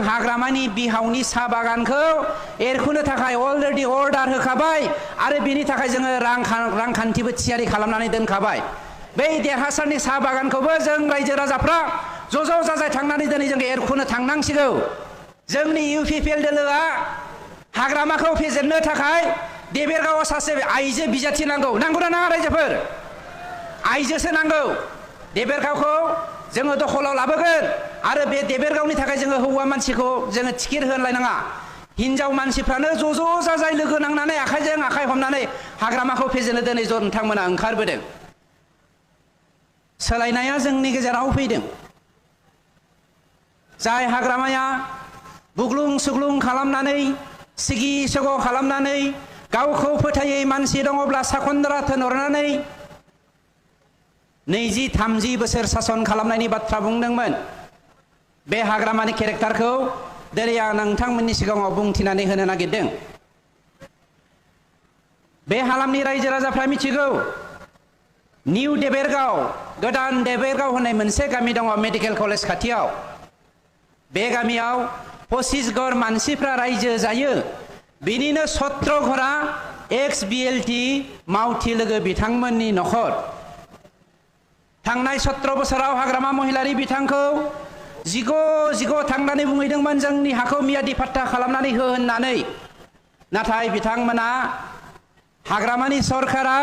हाग्रामानि बिहावनि साहा बागानखौ एरखुनो थाखाय अलरेडि अर्डार होखाबाय आरो बेनि थाखाय जोङो रांखान्थिबो थियारि खालामनानै दोनखाबाय। बै देरहासारनि साहा बागानखौबो जों रायजो राजाफ्रा ज' जाजाय थांनानै दिनै जों एरखुनो थांनांसिगौ। जोंनि UPPL दोलोआ हाग्रामाखौ फेजेननो थाखाय देबेरगावआव सासे आइजो बिजाथि नांगौ। नांगौना नाङा रायजोफोर? आइजोसो नांगौ। देबेरगावखौ जोङो दखलाव लाबोगोन आरो बे देबेरगावनि थाखाय जोङो हौवा मानसिखौ जोङो टिकेट होलायनाङा। हिनजाव मानसिफ्रानो ज' जाजाय लोगो नांनानै आखाइजों आखाइ हमनानै हाग्रामाखौ फेजेननो दिनै नोंथांमोना ओंखारबोदों। सोलायनाया जोंनि गेजेराव फैदों। जाय हाग्रामाया बुग्लुं सुग्लुं खालामनानै सिगि सग' खालामनानै गावखौ फोथायै मानसि दङब्ला साखन्द्रा थोनहरनानै 20-30 बोसोर सासन खालामनायनि बाथ्रा बुंदोंमोन। बे हाग्रामानि केरेक्टारखौ दिनै आं नोंथांमोननि सिगाङाव बुंथिनानै होनो नागिरदों। बे हालामनि रायजो राजाफ्रा मिथिगौ निउ देबेरगाव, गोदान देबेरगाव होननाय मोनसे गामि दङ मेडिकेल कलेज खाथियाव। बे गामियाव 25 घर मानसिफ्रा रायजो जायो। बिनिनो 17 घरा एक्स BLT मावथि लोगो बिथांमोननि नखर। थांनाय 17 बोसोराव हाग्रामा महिलारि बिथांखौ जिग' थांनानै बुंहैदोंमोन जोंनि हाखौ मियादि फाट्टा खालामनानै हो होननानै। नाथाय बिथांमोना हाग्रामानि सरकारा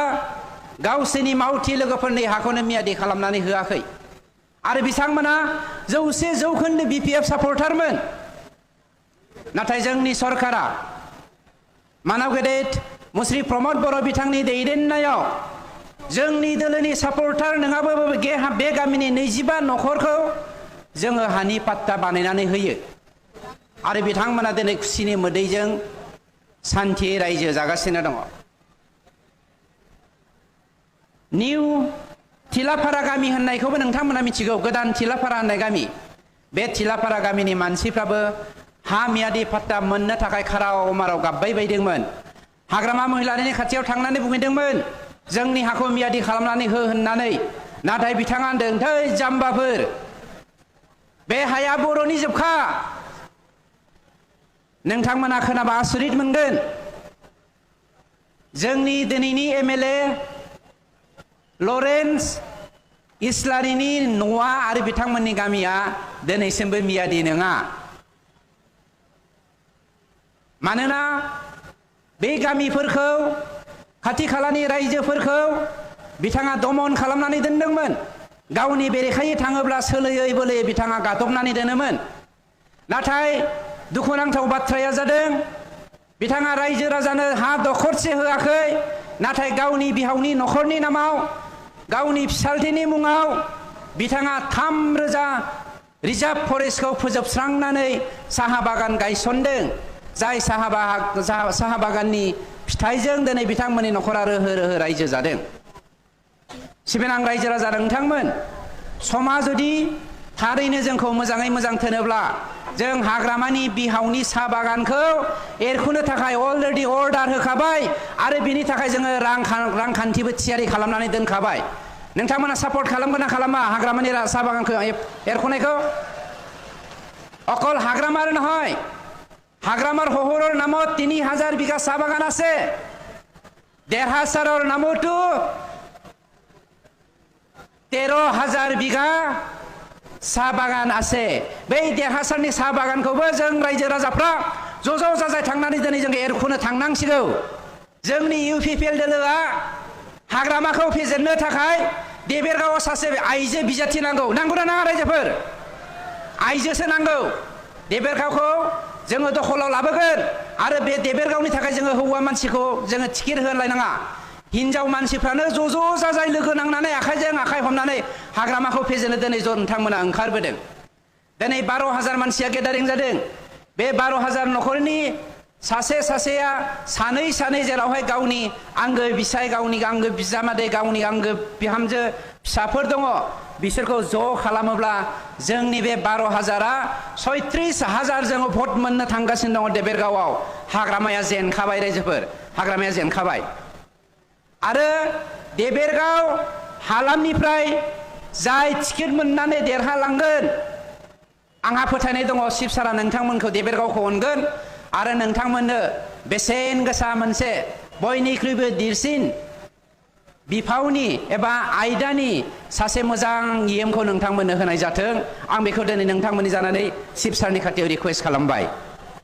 गावसोरनि मावथि लोगोफोरनि हाखौनो मियादि खालामनानै होआखै। आरो बिथांमोना 100% BPF सापर्टारमोन। नाथाय जोंनि सरकारा मानव गेदेर मुस्रि प्रमद बर' बिथांनि दैदेननायाव जोंनि दोलोनि सापर्टार नङाबाबो बे गामिनि 25 नखरखौ जोङो हानि पाट्टा बानायनानै होयो। आरो बिथांमोना दिनै खुसिनि मोदैजों सान्थियै रायजो जागासिनो दङ। निउ थिलाफारा गामि होननायखौबो नोंथांमोना मिथिगौ। गोदान थिलाफारा होननाय गामि। बे थिलाफारा गामिनि मानसिफ्राबो हा मियादि पाट्टा मोननो थाखाय खाराव माराव गाबबाय बायदोंमोन। हाग्रामा महिलारिनि खाथियाव थांनानै बुंहैदोंमोन जोंनि हाखौ मियादि खालामनानै हो होननानै। नाथाय बिथाङा होनदों थै जाम्बाफोर, बे हाया बर'नि जोबखा। नोंथांमोना खोनाबा आसरित मोनगोन। जोंनि दिनैनि MLA लरेन्स इस्लारिनि न'आ आरो बिथांमोननि गामिया दिनैसिमबो मियादि नङा। मानोना बे गामिफोरखौ खाथि खालानि रायजोफोरखौ बिथाङा दमन खालामनानै दोनदोंमोन। गावनि बेरेखायै थाङोब्ला सोलोयै बोलोयै बिथाङा गादबनानै दोनोमोन। नाथाय दुखुनांथाव बाथ्राया जादों बिथाङा रायजो राजानो हा दखरसे होआखै। नाथाय गावनि बिहावनि नखरनि नामाव गावनि फिसालथेनि मुङाव बिथाङा 3000 रिजार्भ फरेस्टखौ फोजोबस्रांनानै साहा बागान गायसनदों। जाय साहा बागाननि फिथाइजों दिनै बिथांमोननि नखरा रोहो रोहो रायजो जादों। सिबिनां रायजो राजा नोंथांमोन, समा जुदि थारैनो जोंखौ मोजाङै मोजां थोनोब्ला जों हाग्रामानि बिहावनि साहा बागानखौ एरखुनो थाखाय अलरेडि अर्डार होखाबाय आरो बेनि थाखाय जोङो रांखान्थिबो थियारि खालामनानै दोनखाबाय। नोंथांमोना सापर्ट खालामगोन ना खालामा हाग्रामानि साहा बागानखौ एरखुनायखौ? অকল হাগ্রামার নহয়, হাগ্রামার শহরের নামত 3000 বিঘা চাহ বাগান আছে। দেৰহাছাৰৰ নামতো 13000 বিঘা চাহ বাগান আছে। बै देरहासारनि साहा बागानखौबो जों रायजो राजाफ्रा ज' जाजाय थांनानै दिनै जों एरखुनो थांनांसिगौ। जोंनि UPPL दोलोआ हाग्रामाखौ फेजेननो थाखाय देबेरगावआव सासे आइजो बिजाथि नांगौ। नांगौना नाङा रायजोफोर? आइजोसो नांगौ। देबेरगावखौ जोङो दखलाव लाबोगोन आरो बे देबेरगावनि थाखाय जोङो हौवा मानसिखौ जोङो टिकेट होलायनाङा। हिनजाव मानसिफ्रानो ज' जाजाय लोगो नांनानै आखाइजों आखाइ हमनानै हाग्रामाखौ फेजेननो दिनै नोंथांमोना ओंखारबोदों। दिनै 12000 मानसिया गेदारिं जादों। बे 12000 नखरनि सासेया सानै जेरावहाय गावनि आंगो बिसाय, गावनि आंगो बिजामादै, गावनि आंगो बिहामजो फिसाफोर दङ, बिसोरखौ ज' खालामोब्ला जोंनि बे 12000आ 36000 जोङो भट मोननो थांगासिनो दङ देबेरगावआव। हाग्रामाया जेनखाबाय रायजोफोर, हाग्रामाया जेनखाबाय। आरो देबेरगाव हालामनिफ्राय जाय टिकेट मोननानै देरहालांगोन आंहा फोथायनाय दङ शिब सारा नोंथांमोनखौ देबेरगावखौ अनगोन आरो नोंथांमोननो बेसेन गोसा मोनसे बयनिख्रुइबो देरसिन बिफावनि एबा आयदानि सासे मोजां इएमखौ नोंथांमोननो होनाय जाथों आं बेखौ दिनै नोंथांमोननि जानानै शिब सारनि खाथियाव रिक्वेस्ट खालामबाय।